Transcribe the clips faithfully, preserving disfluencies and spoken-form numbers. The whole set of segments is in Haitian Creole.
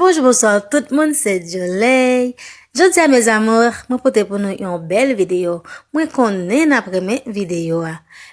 Bonjou, bonswa tout moun, se Djoley. Jodi a, mes amours, mwen pote pou nou yon bèl videyo. Mwen konnen n ap renmen videyo a.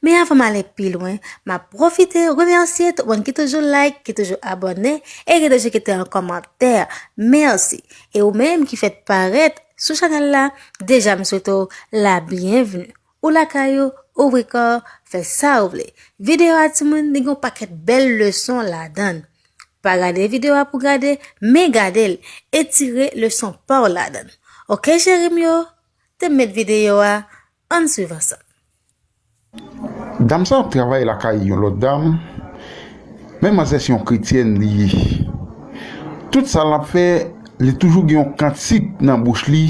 Men avan m ale pi lwen, m ap pwofite remèsye tout moun ki toujou like, ki toujou abòne e ki toujou kite yon kòmantè. Mèsi. E ou menm ki fèk parèt sou chanèl la, deja m swete w la byenvni. Ou lakay ou, ouvri kò w, fè sa ou vle. Videyo a, timoun, li gen yon pakèt bèl leson ladan l. Pa gade videyo a pou gade, men gade l e tire leson pa w ladan l. Oke, cheri m yo, te met videyo a, ann swiv ansanm. Dam sa ap travay lakay yon lòt dam, men manzè se yon kretyèn li ye. Tout sa l ap fè, li toujou gen yon kantik nan bouch li,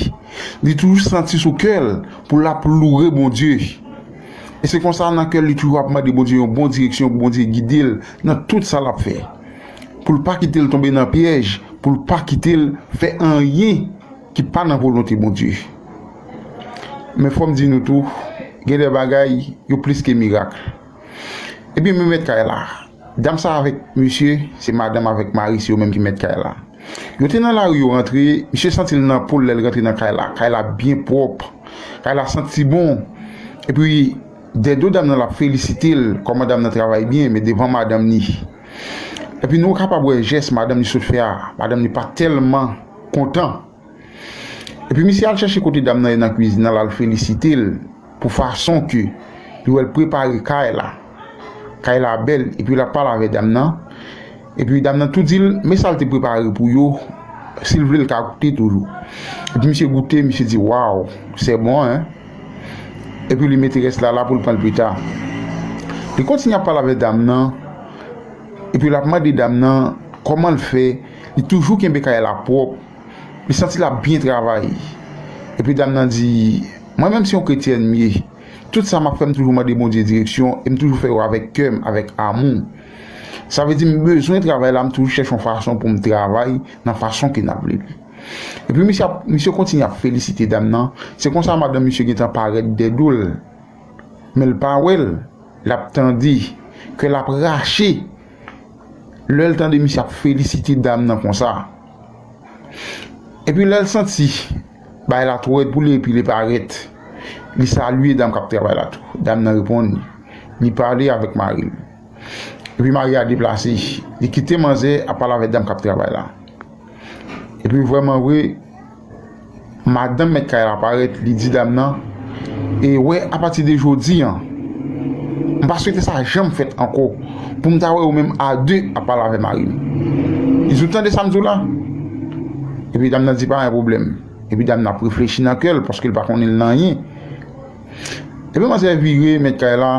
li toujou santi sou kè l pou l ap loure Bondye. E se konsa nan kè l li toujou ap mande Bondye yon bon direksyon pou Bondye gide l nan tout sa l ap fè. Pou l pa kite l tonbe nan pyèj, pou l pa kite l fè anyen ki pa nan volonte Bondye. Men fò m di nou tou, gen de bagay yo plis ke mirak. Ebyen, men mèt kay la. Dam sa avèk misye, se madanm avèk mari, se yo menm ki mèt kay la. Yo te nan lari, yo rantre, misye santi l nan po l lè l rantre nan kay la. Kay la byen pwòp, kay la santi bon. Epi, dèdo dam nan l ap felisite l, kòman dam nan travay byen, men devan madanm ni. Epi nou kapab wè jès madanm ni sot fè a, madanm ni pa tèlman kontan. Epi misye al chèche kote dam nan ye nan kwizin nan, l al felisite l pou fason ke li wè l prepare kay la. Kay la bèl, epi l ap pale avè dam nan. Epi dam nan tou di l, men sa l te prepare pou yo, si l vle l ka goute toujou. Epi misye goute, misye di, waw, c'est bon, hein? Epi li mete rès la la pou l pran l pita. Li kontinye ap pale avè dam nan, epi l ap mande dam nan kòman l fè, li toujou kenbe kay la pwòp, li santi l ap byen travay. Epi dam nan di, mwen menm se yon kretyèn m ye. Tout sa m ap fè, m toujou mande Bondye direksyon e m toujou fè yo avèk kè m, avèk amou. Sa vle di m bezwen travay la, m toujou chèche yon fason pou m travay nan fason ke n ap vle l. Epi misye ap, misye kontinye ap felisite dam nan. Se konsa madanm misye gentan parèt dèdo l. Men l pa wè l. L ap tande. Kè l ap rache. Lè l tande misye ap felisite dam nan konsa. Epi lè l santi bagay la twò rèd pou li epi li parèt, li salye dam k ap travay la tou. Dam nan reponn li. Li pale avèk mari l. Epi mari a deplase. Li kite manzè ap pale avèk dam k ap travay la. Epi vrèman vre, madanm mèt kay la parèt, li di dam nan, e wè, apati de jodi a, m pa swete sa janm fèt ankò, pou m ta wè ou menm a de ap pale avè mari m. Li di, ou tande sa m di w la? Epi dam nan di, pa gen pwoblèm. Epi dam nan ap reflechi nan kè l, paske l pa konnen l nan anyen. Epi manzè vire, mèt kay la,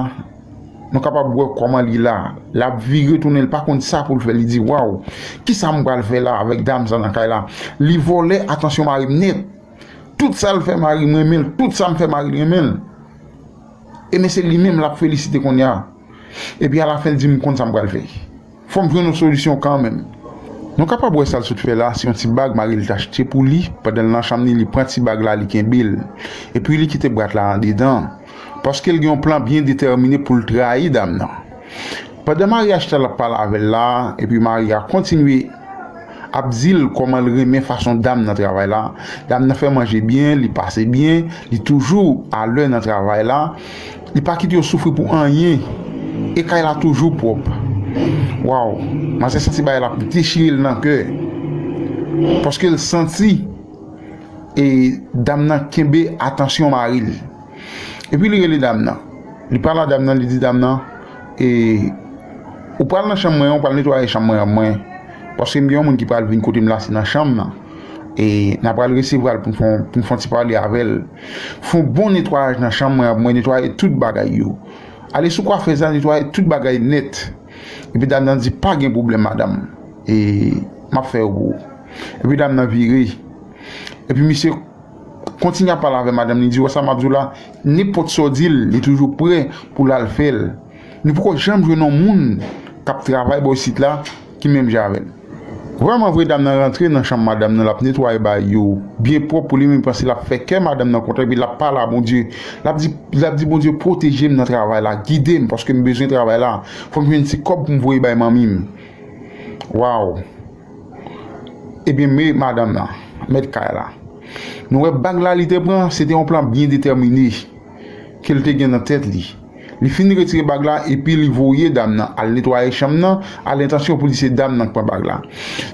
nou kapab wè kòman li la. L ap vire tounen, l pa konn sa pou l fè. Li di, waw, kisa m pral fè la avèk dam sa nan kay la? Li vòlè atansyon mari m nèt. Tout sa l fè, mari m renmen l. Tout sa m fè, mari l renmen l. E men se li menm l ap felisite kounye a. Epi alafen l di, m konn sa m pral fè. Fò m jwenn yon solisyon kanmenm. Nou kapab wè sa l sot fè la, se yon ti bag mari l t achte pou li. Pandan l nan chanm ni, li pran ti bag la, li kenbe l. Epi li kite bwat la andedan. Paske l gen yon plan byen detèmine pou l trayi dam nan. Pandan maryaj ta l ap pale avè l la, epi mari a kontinye ap di l kòman l renmen fason dam nan travay la. Dam nan fè manje byen, li pase byen, li toujou alè nan travay la. Li pa kite yo soufri pou anyen. E kay la toujou pwòp. Waw, manzè santi bagay la ap dechire l nan kè. Paske l santi e dam nan kenbe atansyon mari l. Epi li rele dam nan. Li pale a dam nan, li di dam nan, e, ou pral nan chanm mwen an, ou pral netwaye chanm mwen an mwen. Paske m gen yon moun ki pral vin kote m la, se nan chanm nan. E n a pral resevwa l pou n fè yon, pou n fè yon ti pale avè l. Fè yon bon netwayaj nan chanm mwen an, mwen netwaye tout bagay yo. Ale sou kwafèz la, netwaye tout bagay nèt. Epi dam nan di, pa gen pwoblèm, madanm. E m ap fè yo pou ou. Epi dam nan vire. Epi misye kontinye ap pale avè madanm li, di, wè sa m ap di w la, nenpòt sa w di l, li toujou prè pou l al fè l. Nou poko janm jwenn yon moun k ap travay bò isit la ki menm jan avè l. Vrèman vre, dam nan rantre nan chanm madanm nan, l ap netwaye bagay yo byen pwòp pou li menm, panse l ap fè kè madanm nan kontan, epi l ap pale a Bondye. L ap di, l ap di, Bondye, pwoteje m nan travay la, gide m, paske m bezwen travay la. Fò m jwenn ti kòb pou m voye bay manmi m. Waw! Ebyen, men madanm nan, mèt kay la. Nou wè bag la li te pran, se te yon plan byen detèmine ke l te gen nan tèt li. Li fin retire bag la epi li voye dam nan al netwaye chanm nan, a lentansyon pou di se dam nan k pran bag la.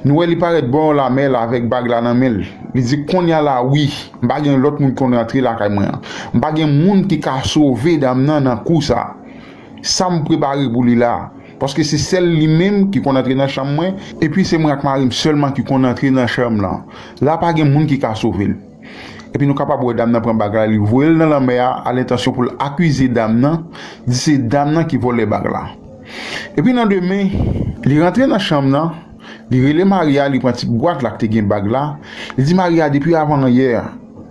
Nou wè li parèt bò lanmè la avèk bag la nan men l. Li di, "Kounye a la, wi, m pa gen lòt moun ki konn rantre lakay mwen an. M pa gen moun ki ka sove dam nan nan kou sa. Sa m prepare pou li la." Paske se sèl li menm ki konn antre nan chanm mwen, epi se mwen ak mari m sèlman ki konn antre nan chanm lan. La pa gen moun ki ka sove l. Epi nou kapab wè dam nan pran bag la, li voye l nan lanmè a, a lentansyon pou l akize dam nan, di se dam nan ki vòlè bag la. Epi nan demen, li rantre nan chanm nan, li rele Maria, li pran ti bwat la ki te gen bag la, li di Maria, "Depi avan yè,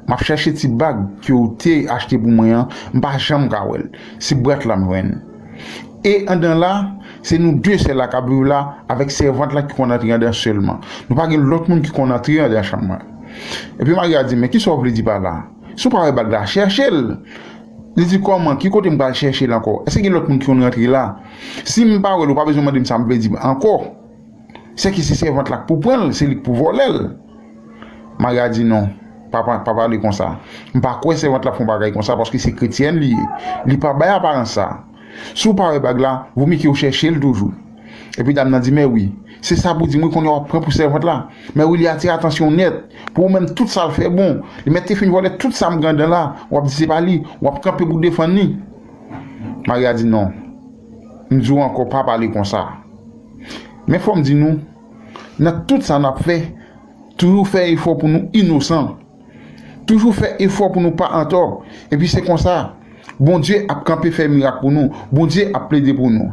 m ap chèche ti bag ke w te achte pou mwen an, m pa janm ka wè l. Se bwat la m jwenn." E andan la, se nou de sèl la k ap viv la, avèk sèvant la ki konn antre andan sèlman. Nou pa gen lòt moun ki konn antre andan chanm mwen. Epi Maria di, "Men kisa w vle di pa la? Si w pa wè bag la, chèche l." Li di, "Kòman? Ki kote m pral chèche l ankò? Èske gen lòt moun ki konn rantre la? Si m pa wè l, ou pa bezwen mande m sa m vle di ankò. Sèke se sèvant la k pou pran l, se li k pou vòlè l." Maria di, "Non, pa, pa, pa pale konsa. M pa kwè sèvant la ap fè yon bagay konsa, paske se kretyèn li ye. Li pa bay aparans sa. Si w pa wè bag la, vomye ke w chèche l toujou." Epi dam nan di, "Mè wi, se sa pou di m wi, kounye a w ap pran pou sèvant la. Mè wi, li atire atansyon w nèt. Pou ou menm, tout sa l fè bon. Li mèt te fin vòlè tout sa m gen andan la. W ap di se pa li. W ap kanpe pou defann li." Maria di, "Non. M di w ankò, pa pale konsa." Men fò m di nou, nan tout sa n ap fè, toujou fè efò pou nou inosan. Toujou fè efò pou nou pa antò. Epi se konsa, Bondye ap kanpe fè mirak pou nou. Bondye ap plede pou nou.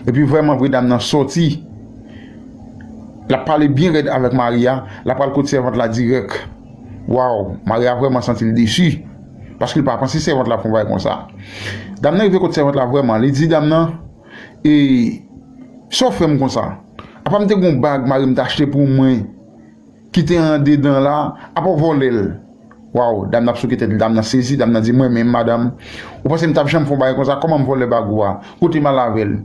Epi vrèman vre dam nan sòti. L ap pale byen rèd avèk Maria. L ap pral kot sèvant la dirèk. Waw, Maria vrèman santi l desi. Paske l pa panse sèvant la ap fè yon bagay konsa. Dam nan rive kot sèvant la vrèman. Li di dam nan, "E, sa w fè m konsa? Apa m te gen yon bag mari m te achte pou mwen ki te andedan la, apa w vòlè l?" Waw, dam nan ap souke tèt li, dam nan sezi, dam nan di, "Mwen menm, madanm, ou panse m t ap janm fè yon bagay konsa? Kòman m vòlè bag ou a? Kote m al avè l?"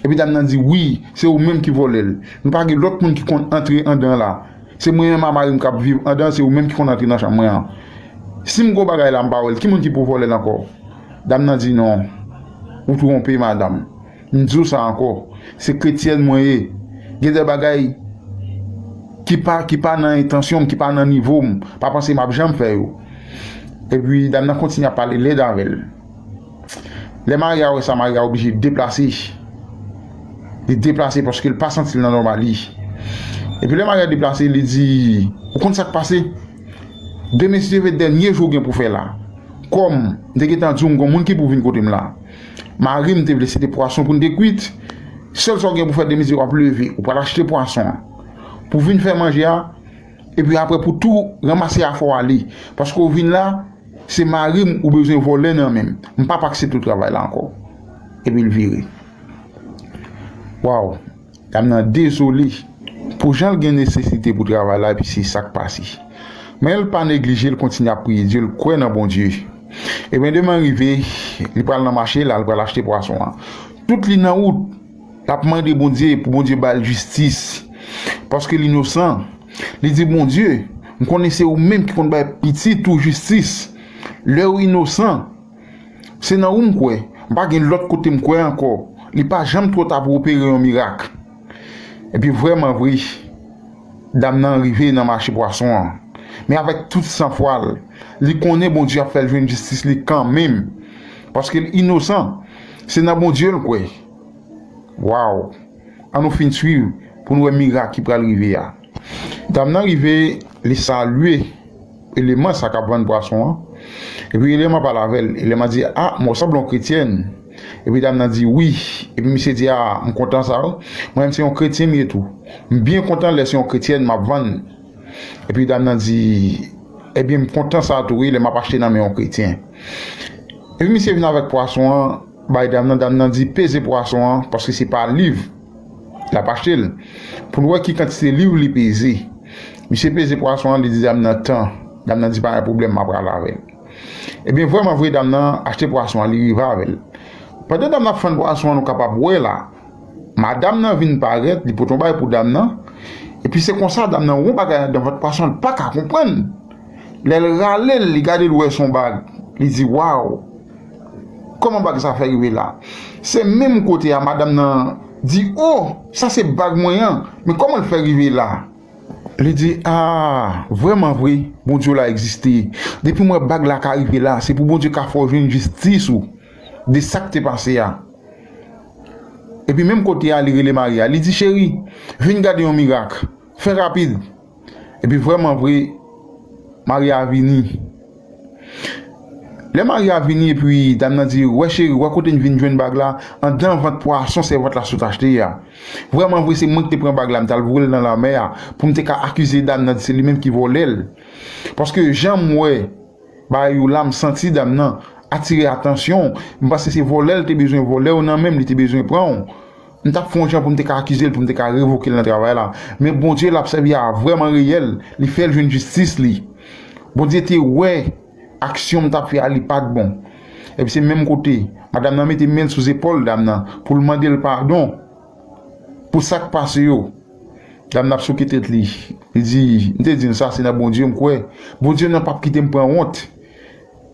Epi dam nan di, "Wi, se ou menm ki vòlè l. Nou pa gen lòt moun ki konn antre andan la. Se mwen menm ak mari m k ap viv andan, se ou menm ki konn antre nan chanm mwen an. Si m gen yon bagay la, m pa wè l, ki moun ki pou vòlè l ankò?" Dam nan di, "Non, ou twonpe, madanm. M di w sa ankò. Se kretyèn mwen ye. Gen de bagay ki pa, ki pa nan entansyon m, ki pa nan nivo m, pa panse m ap janm fè yo." Epi dam nan kontinye ap pale lèd avè l. Lè Maria wè sa, Maria oblije deplase. Li deplase paske l pa santi l nan nòmal li. Epi lè Maria deplase, li di, "Ou konn sa k pase? Demen, si Dye vle, dènye jou w gen pou fè la. Kòm m te gentan di w, m gen yon moun ki pou vin kote m la. Mari m te vle se te pwason pou n te kwit. Sèl sa w gen pou fè demen, se w ap leve, ou pral achte pwason an. Pou vin fè manje a, epi apre pou tou ranmase afè w ale. Paske w vin la, se mari m ou bezwen vòlè nan men m. M p ap aksepte w travay la ankò." Epi l vire. Waw, dam nan dezole pou jan l gen nesesite pou travay la, epi se sa k pase. Men l pa neglije, l kontinye ap priye Dye, l kwè nan Bondye. Ebyen, demen rive, li pral nan mache la, li pral achte pwason an. Tout li nan wout, l ap mande Bondye pou Bondye ba l jistis. Paske l inosan. Li di, "Bondye, m konnen se ou menm ki konn bay pitit ou jistis. Lè w inosan, se nan ou m kwè. M pa gen lòt kote m kwè ankò. Li pa janm twò ta pou opere yon mirak." Epi vrèman vre, dam nan rive nan mache pwason an. Men avèk tout sanfwa l, li konnen Bondye ap fè l jwenn jistis li kanmenm. Paske l inosan. Se nan Bondye l kwè. Waw! An nou fin swiv pou n wè mirak ki pral rive a. Dam nan rive, li salye eleman sa k ap vann pwason an. Epi eleman pale avè l. Eleman di, "A, men w sanble yon kretyèn." Epi dam nan di, "Wi." Epi misye di, "A, m kontan sa, wi. Mwen menm se yon kretyen m ye tou. M byen kontan lè se yon kretyèn m ap vann." Epi dam nan di, "Ebyen, m kontan sa tou, wi, lè m ap achte nan men yon kretyen." Epi misye vin avèk pwason an, bay dam nan, dam nan di, "Peze pwason an, paske se pa liv l ap achte l, pou l wè ki kantite liv li peze." Misye peze pwason an, li di dam nan, "Tan." Dam nan di, "Pa gen pwoblèm, m ap pral avè l." Ebyen, vrèman vre, dam nan achte pwason an, li rive avè l. Pandan dam nan ap fann pwason an, nou kapab wè la, madanm nan vin parèt, li pote yon bagay pou dam nan, Epi se konsa, dam nan wè yon bagay anndan vant pwason, l pa ka konprann. Lè l rale l, li gade l wè se yon bag. Li di, "Waw! Kòman bag sa fè rive la?" Se menm kote a, madanm nan di, "O, sa se bag mwen an, men kòman l fè rive la?" Li di, "A, vrèman vre, Bondye w la egziste. Depi m wè bag la ka rive la, se pou Bondye ka fè w jwenn jistis ou de sa k te pase a." Epi menm kote a, li rele mari a. Li di, "Cheri, vin gade yon mirak. Fè rapid." Epi vrèman vre, mari a vini. Lè mari a vini, epi dam nan di, "Wè cheri, wè kote n vin jwenn bag la, anndan vant pwason sèvant la sot achte a. Vrèman vre, se mwen ki te pran bag la, m t al voye l nan lanmè a, pou m te ka akize dam nan, di se li menm ki vòlè l. Paske jan m wè bagay yo la, m santi dam nan atire atansyon w. M panse se vòlè l te bezwen vòlè w nan men m, li te bezwen pran w. M t ap fè yon jan pou m te ka akize l, pou m te ka revoke l nan travay la. Men Bondye l ap sèvi a vrèman reyèl, li fè l jwenn jistis li. Bondye te wè aksyon m t ap fè a, li pa t bon." Epi se menm kote, madanm nan mete men l sou zepòl dam nan pou l mande l padon pou sa k pase yo. Dam nan ap souke tèt li. Li di, "M te di n sa, se nan Bondye m kwè. Bondye nan p ap kite m pran wont.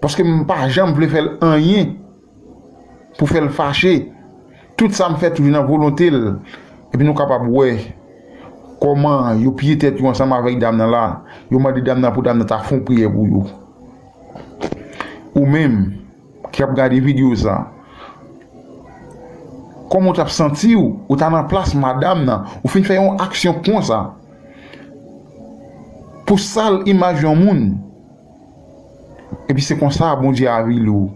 Paske m pa janm vle fè l anyen pou fè l fache. Tout sa m fè toujou nan volonte l." Epi nou kapab wè kòman yo piye tèt yo ansanm avèk dam nan la. Yo mande dam nan pou dam nan ta fè yon priyè pou yo. Ou menm ki ap gade videyo sa, kòman w t ap santi w? Ou ta nan plas madanm nan, ou fin fè yon aksyon konsa pou sal imaj yon moun. Epi se konsa Bondye avili w.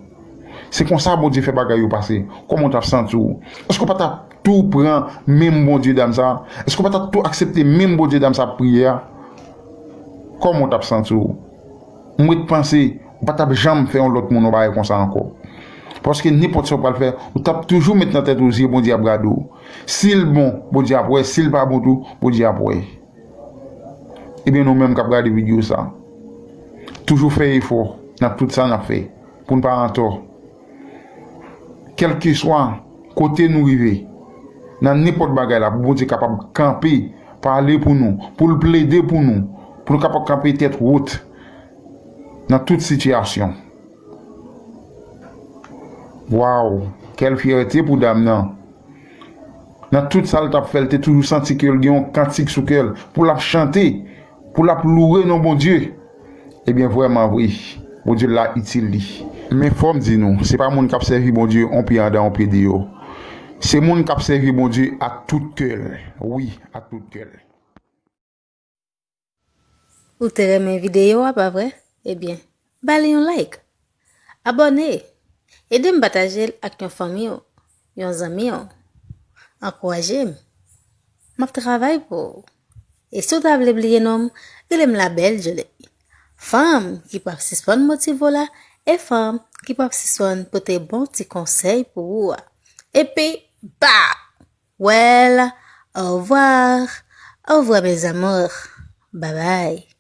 Se konsa Bondye fè bagay yo pase. Kòman w t ap santi w? Èske w pa t ap tou pran menm Bondye dam sa? Èske w pa t ap tou aksepte menm Bondye dam sa ap priye a? Kòman w t ap santi w? M ret panse ou pa t ap janm fè yon lòt moun yon bagay konsa ankò. Paske nenpòt sa w pral fè, ou t ap toujou met nan tèt ou zye Bondye ap gade w. Si l bon, Bondye ap wè. Si l pa bon tou, Bondye ap wè. Ebyen, nou menm k ap gade videyo sa, toujou fè efò nan tout sa n ap fè pou n pa antò. Kèlkeswa kote nou rive, nan nenpòt bagay la, pou Bondye kapab kanpe, pale pou nou, pou l plede pou nou, pou nou kapab kanpe tèt wot nan tout sitiyasyon. Waw, kèl fyète pou dam nan! Nan tout sa l t ap fè, l te toujou santi ke l gen yon kantik sou kè l pou l ap chante, pou l ap louwe non Bondye. Ebyen, vrèman vre, Bondye la itil li. Men fò m di nou, se pa moun k ap sèvi Bondye on pye anndan, on pye deyò. Se moun k ap sèvi Bondye ak tout kè l. Wi, ak tout kè l. Ou te renmen videyo a, pa vre? Ebyen, ba li yon like. Abòne. Ede m pataje l ak yon fanmi w, yon zanmi w. Ankouraje m. M ap travay pou ou. E si w ta vle bliye non m, rele m Labelle Jolie. Fanm ki p ap sispann motive w la, e fanm ki p ap sispann pote bon ti konsèy pou ou a. Epi, ba! Well, au revoir. Au revoir, mes amours. Bye bye.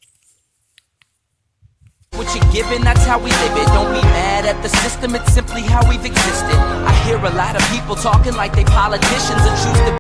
What you giving, that's how we live it. Don't be mad at the system, it's simply how we've existed. I hear a lot of people talking like they politicians and choose to